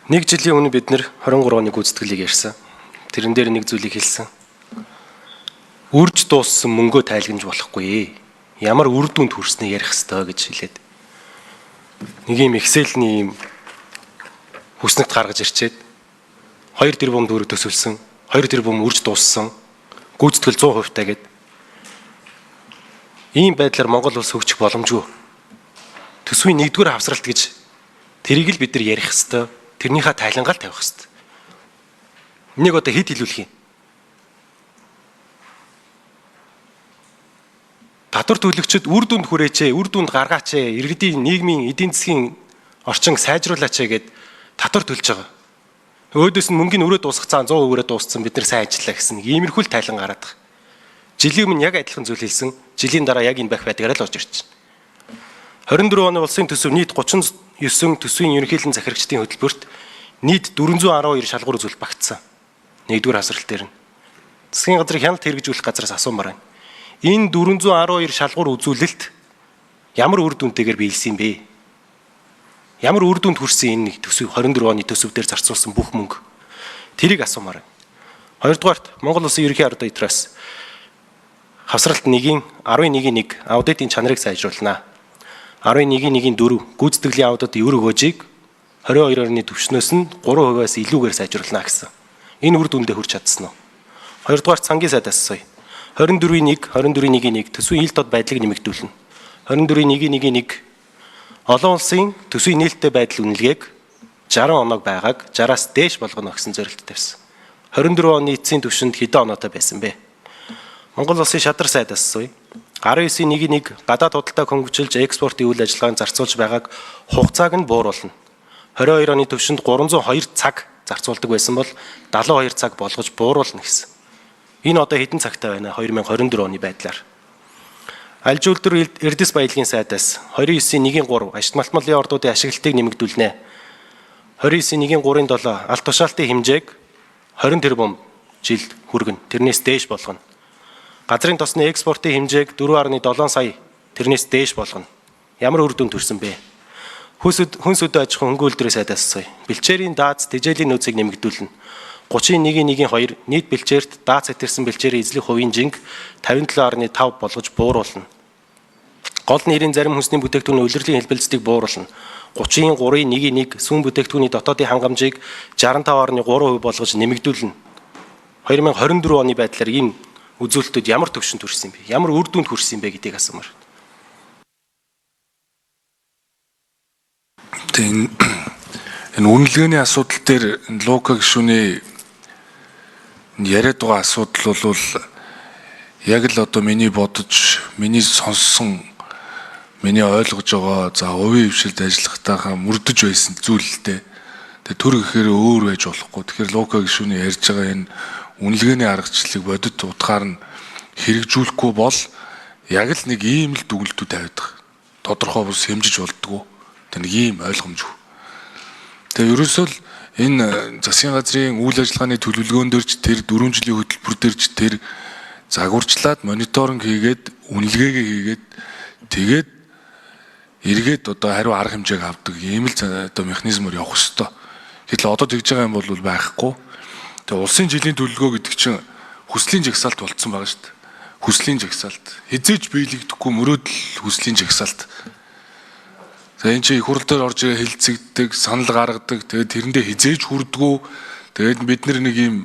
Нэг жилийн өмнө бид нэр 23 оны гүйцэтгэлийг ярьсан. Тэрэн дээр нэг зүйлийг хэлсэн. Үрж дууссан мөнгөө тайлгнаж болохгүй. Ямар үр дүнд хүрснийг ярих ёстой гэж хэлээд. Нэг юм Excel-ний юм хүснэгт гаргаж ирчээд 2 тэрбум төгрөг төсөвлөсөн, 2 тэрбум үрж дууссан, гүйцэтгэл 100% таа гэд. Ийм байдлаар Монгол улс хөгжих боломжгүй. Төсвийн нэгдүгээр хавсралт гэж тэрийг л бид нар ярих ёстой. Тэрнийхээ тайлангаал тавих ёстой. Энийг одоо хэд хэлүүлэх юм? Татвар төлөгчд үр дүнд хүрээч, үр дүнд гаргаач, иргэдийн нийгмийн эдийн засгийн орчин сайжруулаач гэд татвар төлж байгаа. Өөдөөс нь мөнгөний өрөө дуусгацсан 100% өрөө дууссан, бид нар сайн ажиллаа гэсэн нэг иймэрхүү л тайлан гараад байгаа. Жилийн өмнө яг адилхан зүйл хэлсэн. Жилийн дараа яг энэ байх байдгаараа л орж ирж байна. 24 оны улсын төсөв нийт 39 төсвийн ерөнхийлөн захирагчдын хөтөлбөрт нийт 412 шалгуур үзүүлэлт багтсан. Нэгдүгээр хасралт дээр нь. Засгийн газрын хяналт хэрэгжүүлэх газраас асуумаар байна. Энэ 412 шалгуур үзүүлэлт ямар үр дүнтэйгээр биелсэн юм бэ? Ямар үр дүнд хүрсэн энэ нэг төсөв, 24 оны төсөв дээр зарцуулсан бүх мөнгө? Тэрийг асуумаар байна. Хоёрдугаарт, Монгол Улсын ерөнхий аудитороос хавсралт 1-ийн 11-ийн 1 аудитын чанарыг сайжруулна. 11-ийн 1-ийн 4 гүйцэтгэлийн аудит өр өгөөжийг 22 орны түвшнөөс нь 3%-аас илүүгээр сайжруулна гэсэн. Энэ үр дүндээ хүрч чадсан уу? Хоёрдугаарт, сангийн сайдаас асууя. 24-ийн 1, 24-ийн 1-ийн 1 төсвийн ил тод байдлыг нэмэгдүүлнэ. 24-ийн 1-ийн 1-ийн 1 олон улсын төсвийн нээлттэй байдал үнэлгээг 60 оноог байгааг 60-аас дээш болгоно гэсэн зорилт тавьсан. 24 оны эцсийн түвшинд хэдэн оноотой байсан бэ? Монгол Улсын шадар сайдаас асууя. 19-ийн 1-ийн 1 гадаад худалдаа хөнгөвчилж экспортын үйл ажиллагаанд зарцуулж байгааг хугацааг нь бууруулна. 22 оны түвшинд 302 цаг зарцуулдаг байсан бол 72 цаг болгож бууруулна гэсэн. Энэ одоо хэдэн цагтай байна 2024 оны байдлаар? Аль үйлдвэр Эрдэс баялагын сайдаас 29-ийн 1-ийн 3 ашиг малтмалын ордуудын ашиглалтыг нэмэгдүүлнэ. 29-ийн 1-ийн 3-ын 7 алт тушаалтын хэмжээг 20 тэрбум жилд хүргэнэ. Тэрнээс дээш болгоно. Газрын тосны экспортын хэмжээг 4.7 сая, тэрнээс дээш болгоно. Ямар үр дүнд төрсөн бэ? Хүнс хөдөө аж ахуйн хөнгөн үйлдвэрийн сайдаас асууя. Бэлчээрийн дааз тэжээлийн нөөцийг нэмэгдүүлнэ. 31-ийн 1-ийн 2 нийт бэлчээрт дааз хэтэрсэн бэлчээрийн эзлэх хувийн жинг 57.5 болгож бууруулна. Гол нэрийн зарим хүнсний бүтээгдэхүүний улирлын хэлбэлзлийг бууруулна. 33-ийн 1-ийн 1 сүүн бүтээгдэхүүний дотоодын хангамжийг 65.3% болгож нэмэгдүүлнэ. 2024 оны байдлаар ийм үзүүлэлтүүд ямар түвшинд хүрсэн юм бэ? Ямар үр дүнд хүрсэн юм бэ гэдгийг асуумаар. Тэгээ энэ үнэлгээний асуудал дээр Лука гишүүний яриад байгаа асуудал бол яг л одоо миний бодож, миний сонссон, миний ойлгож байгаа, за хувийн хвшилд ажиллахтайхаа мөрдөж байсан зүйл л дээ. Тэгээ төр гэхээр өөр байж болохгүй. Тэгэхээр Лука гишүүний ярьж байгаа энэ үнэлгээний аргачлалыг бодит утгаар нь хэрэгжүүлэхгүй бол яг л нэг ийм л дүгнэлтүүд тавиад. Тодорхой бус хэмжиж болдгоо. Тэг нэг ийм ойлгомжгүй. Тэгээ ерөөсөө л энэ засгийн газрын үйл ажиллагааны төлөвлөгөөн дээр ч тэр 4 жилийн хөтөлбөр дээр ч тэр загварчлаад мониторинг хийгээд, үнэлгээгээ хийгээд, тэгээд эргээд одоо хариу арга хэмжээг авдаг ийм л одоо механизмоор явах ёстой. Гэтэл одоо тэгж байгаа юм бол байхгүй. Тэгээ улсын жилийн төлөвлөгөө гэдэг чинь хүслийн жагсаалт болцсон байгаа шүү дээ. Хүслийн жагсаалт. Хизээж биелэгдэхгүй мөрөөдөл хүслийн жагсаалт. За энэ чинь их хурл дээр орж ирээ хэлцэгддэг, санал гаргадаг. Тэгээд тэрэндээ хизээж хүрдгүү. Тэгээд бид нэг ийм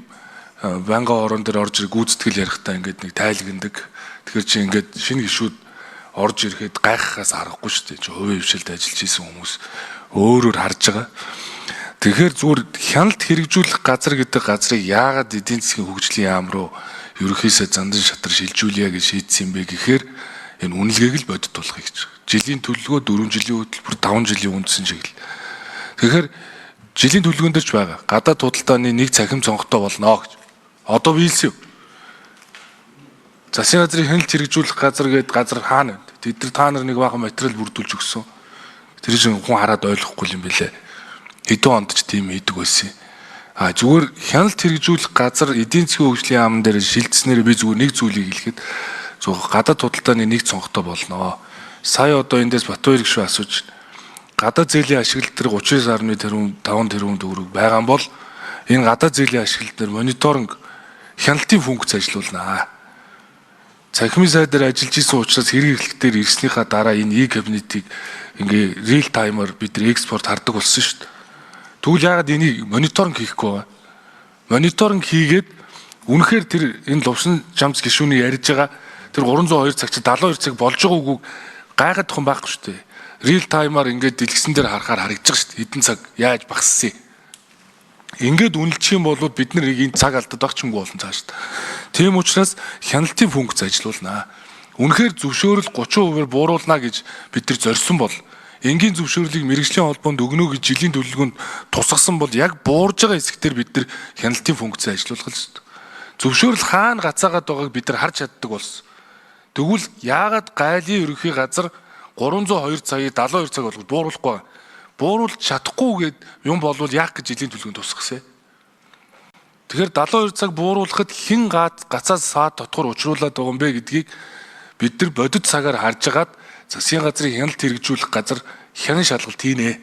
байнгын орон дээр орж ирээ гүйцэтгэл ярихдаа ингээд нэг тайлгнадаг. Тэгэхээр чи ингээд шинэ гишүүд орж ирэхэд гайхахаас аргагүй шүү дээ. Чи хувийн хвшилд ажиллаж исэн хүмүүс өөрөөр харж байгаа. Тэгэхээр зүгээр хяналт хэрэгжүүлэх газар гэдэг газрыг яагаад эдийн засгийн хөгжлийн яам руу ерөнхий сайд Зандан шатар шилжүүлье гэж шийдсэн юм бэ гэхээр энэ үнэлгээг л бодит болгохыг гэж. Жилийн төлөвлөгөө, 4 жилийн хөтөлбөр, 5 жилийн үндсэн чиглэл. Тэгэхээр жилийн төлөвлөгөөн дээр ч байгаа. Гадаад худалдааны нэг цахим цонхтой болно гэж. Одоо биелсэн юм. Засгийн газрын хяналт хэрэгжүүлэх газар гээд газар хаана вэ? Тэд нар та нар нэг бахан материал бүрдүүлж өгсөн. Тэр чинь хүн хараад ойлгохгүй юм билээ. Хэдэн онд ч тийм хийдэг байсан. А зүгээр хяналт хэрэгжүүлэх газар эдийн засгийн хөгжлийн яамн дээр шилжснээр би зүгээр нэг зүйлийг хэлэхэд зөв гадаад худалдааны нэг цонхтой болно. Сая одоо эндээс Батбаяр гишүүн асууж, Гадаад зээлийн ашиглалт дээр 39.5 тэрбум төгрөг байгаа юм бол энэ гадаад зээлийн ашиглалт дээр мониторинг хяналтын функц ажилуулнаа. Цахимын сайдаар ажиллаж исэн учраас хэрэг эрхлэлт дээр ирснийхаа дараа энэ e-кабинетийг ингээ real time-аар бид нар экспорт хардаг болсон шүү дээ. Тэгвэл яагаад энийг мониторинг хийхгүй вэ? Мониторинг хийгээд үнэхээр тэр энэ Лувсан Жамц гишүүний ярьж байгаа тэр 302 цаг чи 72 цаг болж байгаа үгүйг гайхах юм байхгүй шүү дээ. Real time-аар ингээд дэлгэсэн дээр харахаар харагдаж байгаа шүү дээ. Хэдэн цаг яаж багассан юм. Ингээд үнэлчих юм бол бид нар энэ цаг алдаад байх ч юмгүй болно цааш. Тийм учраас хяналтын функц ажилуулнаа. Үнэхээр зөвшөөрөл 30%-аар бууруулна гэж бид нар зорьсон бол, энгийн зөвшөөрлийг мэргэжлийн холбоонд өгнө гэж жилийн төлөвлөгөөнд тусгасан бол яг буурж байгаа хэсэгтэр бид нар хяналтын функц ажилуулах л шүү дээ. Зөвшөөрөл хаана гацаагаад байгааг бид нар харж чаддаг болсон. Тэгвэл яагаад гайлын ерөнхий газар 302 цагийг 72 цаг болгож бууруулахгүй? Бууруулж чадахгүй гээд юм болвол яах гэж жилийн төлөвлөгөөнд тусгасан. Тэгэхээр 72 цаг бууруулахад хэн гацаас саад дотгор учруулад байгаа юм бэ гэдгийг бид нар бодит цагаар харж агаад засгийн газрын хяналт хэрэгжүүлэх газар хянан шалгалт хийнэ.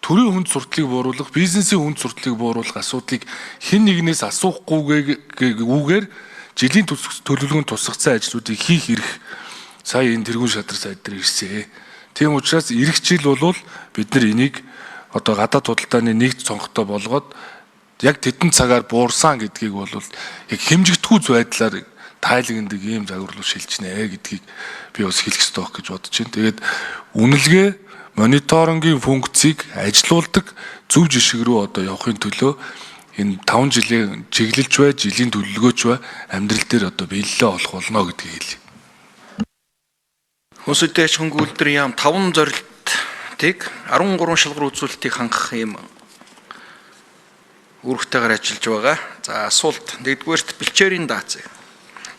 Төрийн хүнд суртлыг бууруулах, бизнесийн хүнд суртлыг бууруулах асуудлыг хэн нэгнээс асуухгүйгээр жилийн төлөвлөгөөнд тусгацсан ажлуудыг хийх эрх сая энэ тэргүүн шадар сайд дээр ирсэн. Тийм учраас ирэх жил бол бид нар энийг одоо гадаад худалдааны нэгд цонхтой болгоод яг тэдэн цагаар буурсан гэдгийг бол яг хэмжигдэхүй байдлаар тайлагнадаг ийм загвар руу шилжинэ гэдгийг би бас хэлэх ёстой байх гэж бодож байна. Тэгээд үнэлгээ мониторингийн функцийг ажилуулдаг зөв жишг рүү одоо явахын төлөө энэ 5 жилийн чиглэлч бай, жилийн төлөвлөгөөч бай амьдрал дээр одоо биелэлээ олох болно гэдгийг хэлье. Хүнсүдээ аж ахуйн үйлдвэрийн яам 5 зорилтыг 13 шалгуур үзүүлэлтийг хангах юм үүрэгтэйгээр ажиллаж байгаа. За, асуулт нэгдүгээрт бэлчээрийн даацыг.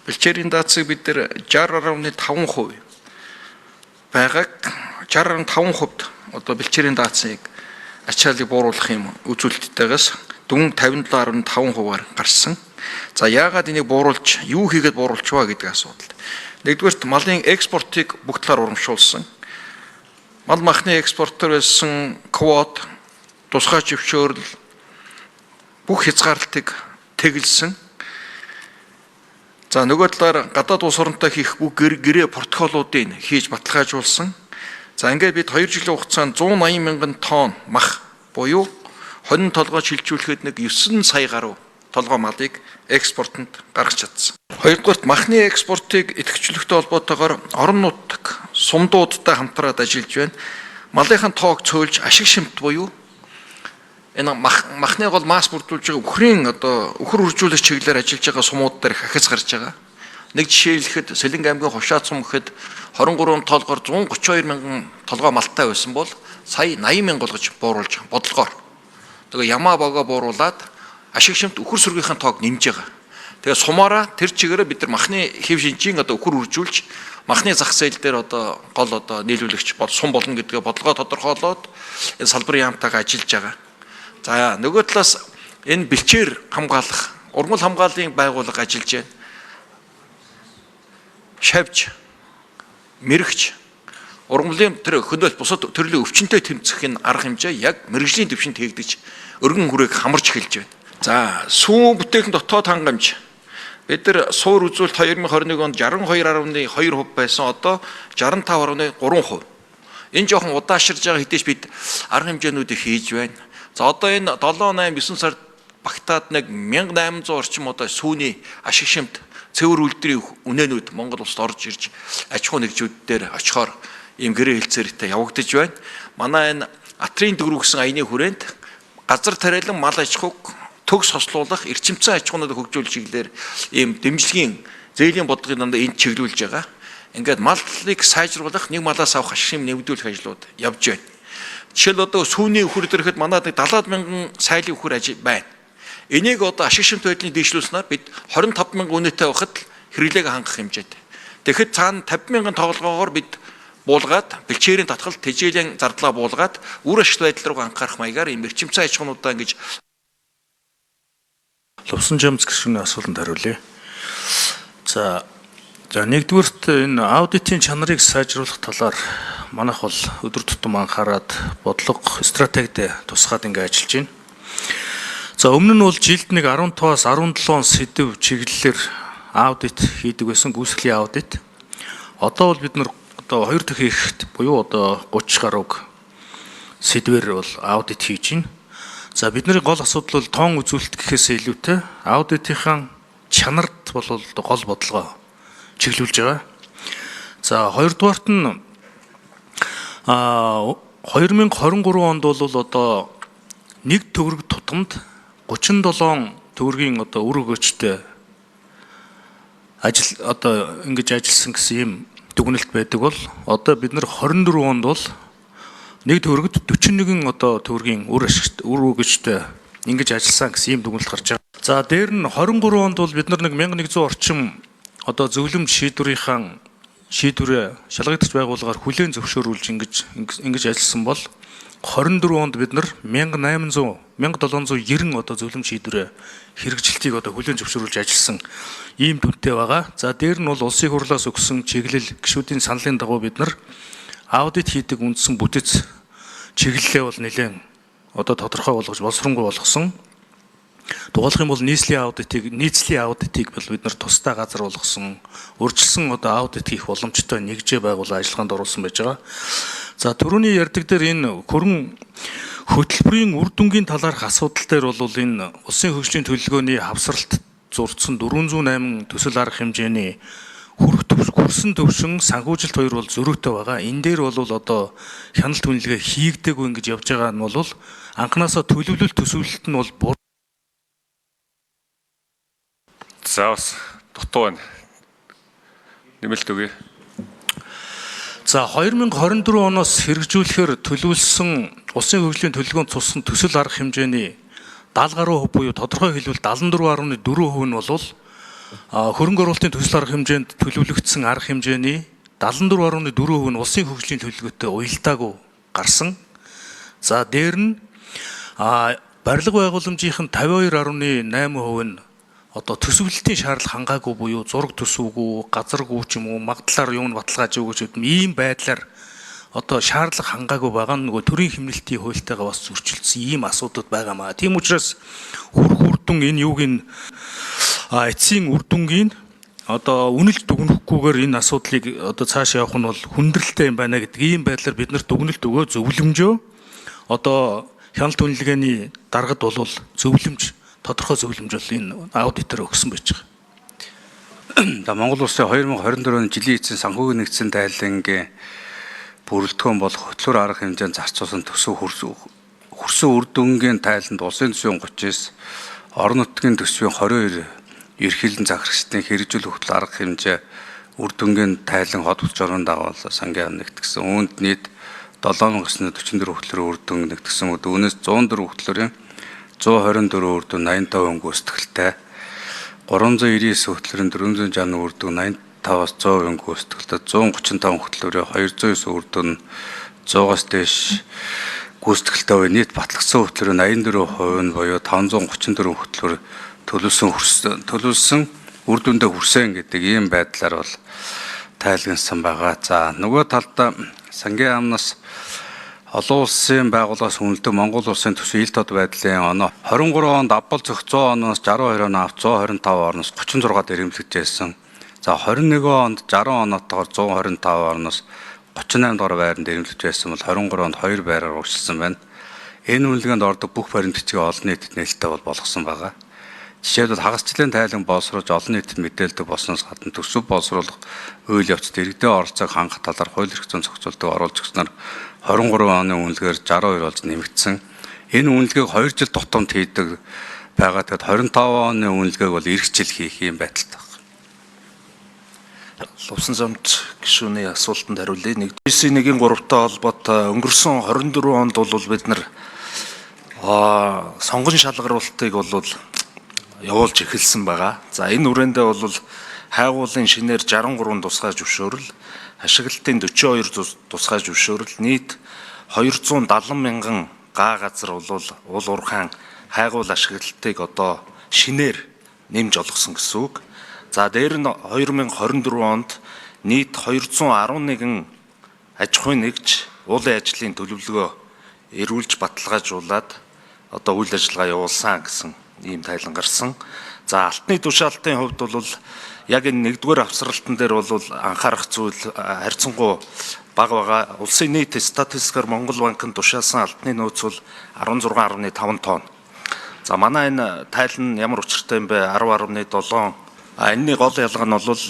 Бэлчээрийн даацыг бид нар 60.5% байгааг 60.5%-д одоо бэлчээрийн даацыг ачааллыг бууруулах юм үзүүлэлттэйгээс дүн 57.5%-аар гарсан. За, яагаад энийг бууруулж, юу хийгээд бууруулчихваа гэдэг асуудал. Нэгдүгээрт малын экспортыг бүх талаар урамшуулсан. Мал махны экспортоор байсан квот, тусгай зөвшөөрөл, бүх хязгаарлалтыг тэгэлсэн. За, нөгөө талаар гадаад улс оронтой хийх бүх гэрээ протоколуудыг хийж баталгаажуулсан. За, ингээд бид 2 жилийн хугацаанд 180 мянган тонн мах буюу хонин толгой шилжүүлэхэд нэг 9 сая гаруй толгой малыг экспортод гаргаж чадсан. Хоёрдугаарт махны экспортыг идэвхжүүлэхтэй холбоотойгоор орон нутаг сумдуудтай хамтраад ажиллаж байна. Малынхаа тоог цөөлж ашиг шимт буюу энэ махны гол масс бүрдүүлж байгаа үхрийн одоо үхэр үржүүлэх чиглэлээр ажиллаж байгаа сумууд дээр их ахиц гарч байгаа. Нэг жишээ хэлэхэд Сэлэнг аймгийн Хушаа сум гэхэд 23 толгоор 132 мянган толгой малтай байсан бол сая 80 мянга болгож бууруулж байгаа бодлогоор. Тэгээ ямаа богоо бууруулад ашиг шимт үхэр сүргийнхээ тоог нэмж байгаа. Тэгээ сумаараа тэр чигээрээ бид нар махны хэв шинжийн одоо үхэр үржүүлж махны зах зээл дээр одоо гол одоо нийлүүлэгч бол сум болно гэдгээ бодлогоо тодорхойлоод энэ салбарын яамтайгаа ажиллаж байгаа. За, нөгөө талаас энэ бэлчээр хамгаалах, ургамал хамгааллын байгууллага ажиллаж байна. Шавж, мэрэгч, ургамлын тэр хөнөөл бусад төрлийн өвчнөд тэмцэх энэ арга хэмжээ яг мэргэжлийн түвшинд хийгдэж өргөн хүрээг хамарч эхэлж байна. За, сүүн бүтээгдэхүүн дотоод хангамж. Бид нар суур үзүүлэлт 2021 онд 62.2% байсан, одоо 65.3%. Энэ жоохон удааширж байгаа хэдий ч бид арга хэмжээнүүдийг хийж байна. За, одоо энэ 7 8 9 сард багтаад нэг 1800 орчим одоо сүүний ашиг шимт цэвэр үйлдвэрийн үнээнүүд Монгол улсад орж ирж аж ахуй нэгжүүд дээр очихоор ийм гэрээ хэлцээртэй явагдаж байна. Манай энэ атрын дөрөв гэсэн аяны хүрээнд газар тариалан мал аж ахуйг төгс хослуулах, эрчимцэн аж ахуйнуудыг хөгжүүлэх чиглэлээр ийм дэмжлэгийн зээлийн бодлогын дандаа энд чиглүүлж байгаа. Ингээд маллыг сайжруулах, нэг малаас авах ашиг нэмэгдүүлэх ажлууд явж байна. Жишээл одоо сүүний үхэр дөрөхөд манад нэг 70 мянган сайлын үхэр ажил байна. Энийг одоо ашиг шимт байдлын дэвшлүүлснээр бид 25 мянган үнэтэй байхад л хэрэглээг хангах хэмжээтэй. Тэгэхэд цаана 50 мянган тоглогоогоор бид буулгаад бэлчээрийн татгал тэжээлийн зардлаа буулгаад үр ашигт байдал руу анхаарах маягаар ийм эрчимцэн аж ахуйнуудаа ингэж Лувсан Жамц гишүүний асуултанд хариулъя. За, За, нэгдүгээрт энэ аудитын чанарыг сайжруулах талаар манайх бол өдөр тутам анхаарад бодлого стратегид тусгаад ингэ ажиллаж байна. За, өмнө нь бол жилд нэг 15-аас 17 сэдэв чиглэлээр аудит хийдэг байсан, гүйцэтгэлийн аудит. Одоо бол бид нар одоо хоёр дахин ихэд буюу одоо 30 гаруй сэдвээр бол аудит хийж байна. За, бидний гол асуудал бол тоон үзүүлэлт гэхээсээ илүүтэй аудитынхаа чанарт бол гол бодлогоо чиглүүлж байгаа. За, хоёрдугаарт нь 2023 онд бол одоо нэг төгрөг тутамд 37 төгрөгийн одоо үр өгөөчтэй ажил одоо ингэж ажилласан гэсэн ийм дүгнэлт байдаг бол одоо бид нар 24 онд бол нэг төгрөгт 41 одоо төгрөгийн үр ашигт үр өгөөчтэй ингэж ажилласан гэсэн ийм дүгнэлт гарч байгаа. За, дээр нь 23 онд бол бид нар нэг 1100 орчим одоо зөвлөмж шийдвэрийнхаа шийдвэрээ шалгагдагч байгууллагаар хүлээн зөвшөөрүүлж ингэж ажилласан бол 24 онд бид нар 1800 1790 одоо зөвлөмж шийдвэрээ хэрэгжилтийг одоо хүлээн зөвшөөрүүлж ажилласан ийм дүнтэй байгаа. За, дээр нь бол улсын хурлаас өгсөн чиглэл гишүүдийн саналын дагуу бид нар аудит хийдэг үндсэн бүтэц чиглэлээ бол нэлээд одоо тодорхой болгож боловсронгуй болгосон. Дугаалах юм бол нийслэлийн аудитыг бол бид нар тусдай газар болгосон. Урьдчилсан одоо аудит хийх боломжтой нэгжээ байгуулан ажиллагаанд оруулсан байж байгаа. За, түрүүний ярьдаг дээр энэ хөрөн хөтөлбөрийн үр дүнгийн талаарх асуудал дээр бол энэ улсын хөгжлийн төлөвлөгөөний хавсралт зурцсан 408 төсөл арга хэмжээний хүрэх хүрсэн төвшин, санхүүжилт хоёр бол зөрүүтэй байгаа. Энэ дээр бол одоо хяналт үнэлгээ хийгдээгүй ингэж явж байгаа нь бол анхнаасаа төлөвлөл төсөвлөлт нь бол буруу. За, бас дутуу байна. Нэмэлт өгье. За, 2024 оноос хэрэгжүүлэхээр төлөвлөсөн улсын хөгжлийн төлөвлөгөөнд цуссан төсөл арга хэмжээний 70 гаруй хувь буюу тодорхой хэлбэл 74.4% нь бол хөрөнгө оруулалтын төсөл арга хэмжээнд төлөвлөгдсөн арга хэмжээний 74.4% нь улсын хөгжлийн төлөвлөгөөтэй уялдаагүй гарсан. За, дээр нь барилга байгууламжийнх нь 52.8% нь одоо төсөвлөлтийн шаардлага хангаагүй буюу зураг төсөвгүй, газаргүй ч юм уу, магадлалаар юм баталгаажаагүй ч гэдэг ийм байдлаар одоо шаардлага хангаагүй байгаа нь нөгөө төрийн хэмнэлтийн хуультайгаа бас зөрчилдсөн ийм асуудал байгаа маа. Тийм учраас хүрх үр дүн энэ юуг нь эцсийн үр дүнгийн одоо үнэлж дүгнэхгүйгээр энэ асуудлыг одоо цаашаа явах нь бол хүндрэлтэй юм байна гэдэг ийм байдлаар бид нарт дүгнэлт өгөө зөвлөмжөө одоо хяналт үнэлгээний даргад бол зөвлөмж, тодорхой зөвлөмж бол энэ аудитор өгсөн байж байгаа. За, Монгол улсын 2024 оны жилийн эцсийн санхүүгийн нэгдсэн тайлангийн бүрэлдэхүүн болох хөтөлбөр арга хэмжээнд зарцуулсан төсөв хүрсэн үр дүнгийн тайланд улсын төсвийн 39, орон нутгийн төсвийн 22 эрхийлэн захирагчдын хэрэгжүүлэх хөтөл арга хэмжээ үр дүнгийн тайлан хот бүлч орон дагуул сангийн яам нэгтгсэн. Үүнд нийт 7944 хөтөлбөрийн үр дүн нэгтгсэн. Үүнээс 104 хөтөлбөрийн 124 үр дүн 85% гүйцэтгэлтэй. 399 хөтөлбөрийн 461 үр дүн 85-аас 100% гүйцэтгэлтэй. 135 хөтөлбөрийн 209 үр дүн 100-аас дээш гүйцэтгэлтэй буюу нийт батлагдсан хөтөлбөрийн 84% нь буюу 534 хөтөлбөр төлөвлөсөн хүрсэн төлөвлөсөн үр дүндээ хүрсэн гэдэг ийм байдлаар бол тайлгнасан байгаа. За, нөгөө талдаа сангийн яамнаас олон улсын байгууллагаас үнэлдэг Монгол улсын төсвийн ил тод байдлын оноо 23 онд Аббал зөх 100 оноос 62 оноо авч 125 орноос 36 дэрэмлэгжсэн. За, 21 онд 60 оноотойгоор 125 орноос 38 дугаар байранд дэрэмлэж байсан бол 23 онд 2 байраар урагшилсан байна. Энэ үнэлгээнд ордог бүх баримт бичгийг олон нийтэд нээлттэй бол болгосон байгаа. Жишээлбэл, хагас жилийн тайлан боловсруулж олон нийтэд мэдээлдэг болсноос гадна төсөв боловсруулах үйл явцад иргэдийн оролцоог хангах талаар хууль эрх зүйн зохицуултыг оруулж өгснөөр 23 оны үнэлгээгээр 62 болж нэмэгдсэн. Энэ үнэлгээг 2 жил тутамд хийдэг байгаа. Тэгэд 25 оны үнэлгээг бол ирэх жил хийх юм байдалтай байна. Лувсан замд гишүүний асуултанд хариулъя. Нэг PC 1-ийн 3-тай холбоотой өнгөрсөн 24 онд бол бид нар сонгон шалгаруултыг бол явуулж эхэлсэн байгаа. За, энэ хүрээндээ бол хайгуулын шинээр 63 тусгай зөвшөөрөл, ашиглалтын 42 тусгай зөвшөөрөл, нийт 270 мянган гаа газар бол уул уурхайн хайгуул ашиглалтыг одоо шинээр нэмж олгосон гэсэн үг. За дээр нь 2024 онд нийт 211 аж ахуйн нэгж уулын ажлын төлөвлөгөө эрүүлж баталгаажуулаад одоо үйл ажиллагаа явуулсан гэсэн ийм тайлан гарсан. За алтны тушаалтын хувьд бол яг энэ нэгдүгээр авсралтан дээр бол анхаарах зүйл харьцангуй бага байгаа. Улсын нийт статистикаар Монгол банкнд тушаасан алтны нөөц бол 16.5 тонн. За манай энэ тайлан ямар учиртай юм бэ? 10.7. Энэний гол ялгаа нь бол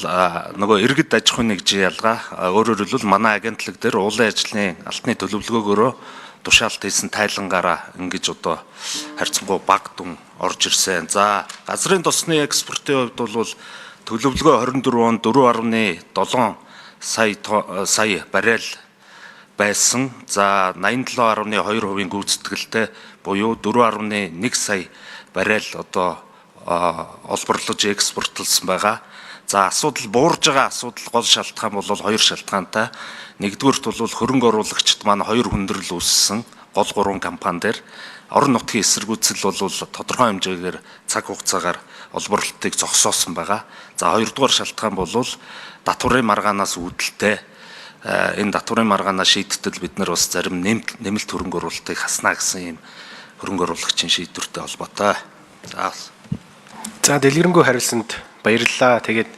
нөгөө иргэд аж ахуйн нэгжийн ялгаа. Өөрөөр хэлбэл манай агентлаг дээр уулын ажлын алтны төлөвлөгөөгөөрөө тушаалт хийсэн тайлангаараа ингэж одоо харьцангуй бага дүн орж ирсэн. За газрын тосны экспортын хувьд бол төлөвлөгөө 24 онд 4.7 сая баррел байсан. За 87.2% гүйцэтгэлтэй буюу 4.1 сая баррел одоо олборлож экспортлсон байгаа. За асуудал буурж байгаа асуудал гол шалтгаан бол хоёр шалтгаантай. Нэгдүгээрт бол хөрөнгө оруулагчид маань хоёр хүндрэл үүссэн гол гурван компани дээр. Орон нутгийн эсэргүүцэл бол тодорхой хэмжээгээр цаг хугацаагаар олборлолтыг зогсоосон байгаа. За хоёрдугаар шалтгаан бол татварын маргаанаас үүдэлтэй. Энэ татварын маргаанаа шийдтэл бид нар бас зарим нэмэлт хөрөнгө оруулалтыг хаснаа гэсэн ийм хөрөнгө оруулагчийн шийдвэртэй холбоотой. За. За дэлгэрэнгүй хариулсанд баярлалаа. Тэгээд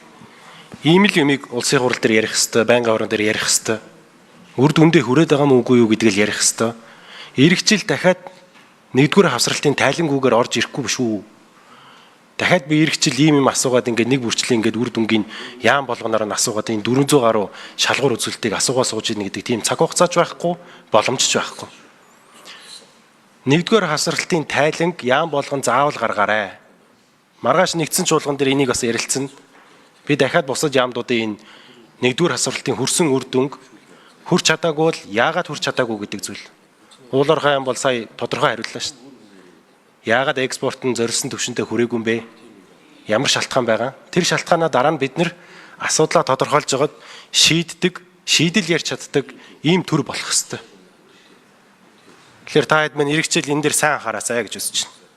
ийм л юмыг улсын хурал дээр ярих хэвээр, байнгын хорон дээр ярих хэвээр. Үр дүндээ хүрээд байгаа мó үгүй юу гэдгийг л ярих хэвээр. Ирэх жил дахиад нэгдүгээр хавсралтын тайлангүйгээр орж ирэхгүй биш үү? Дахиад би ирэх жил ийм юм асуугаад ингээд нэг бүрчлээ ингээд үр дүнгийн яам болгоноор нь асуугаад энэ 400 гаруй шалгуур үзүүлэлтийг асуугаа сууж ийн гэдэг тийм цаг хугацаач байхгүй, боломж ч байхгүй. Нэгдүгээр хавсралтын тайланг яам болгон заавал гаргаарай. Маргааш нэгдсэн чуулган дээр энийг бас ярилцсан. Би дахиад бусад яамдуудын энэ нэгдүгээр хасварлтын хөрсөн үр дүнг хурч чадаагүй бол яагаад хурч чадаагүй гэдэг зүйл. Уулорхай яам бол сая тодорхой хариуллаа шүү дээ. Яагаад экспорт нь зориулсан түвшинтэй хүрээгүй юм бэ? Ямар шалтгаан байгаа? Тэр шалтгаанаа дараа нь бид нэр асуудлаа тодорхойлж байгаад шийддэг, шийдэл ярьж чаддаг ийм төр болох ёстой. Тэгэхээр та хэд минь ирэх жил энэ дээр сайн анхаараасай гэж үзэж байна.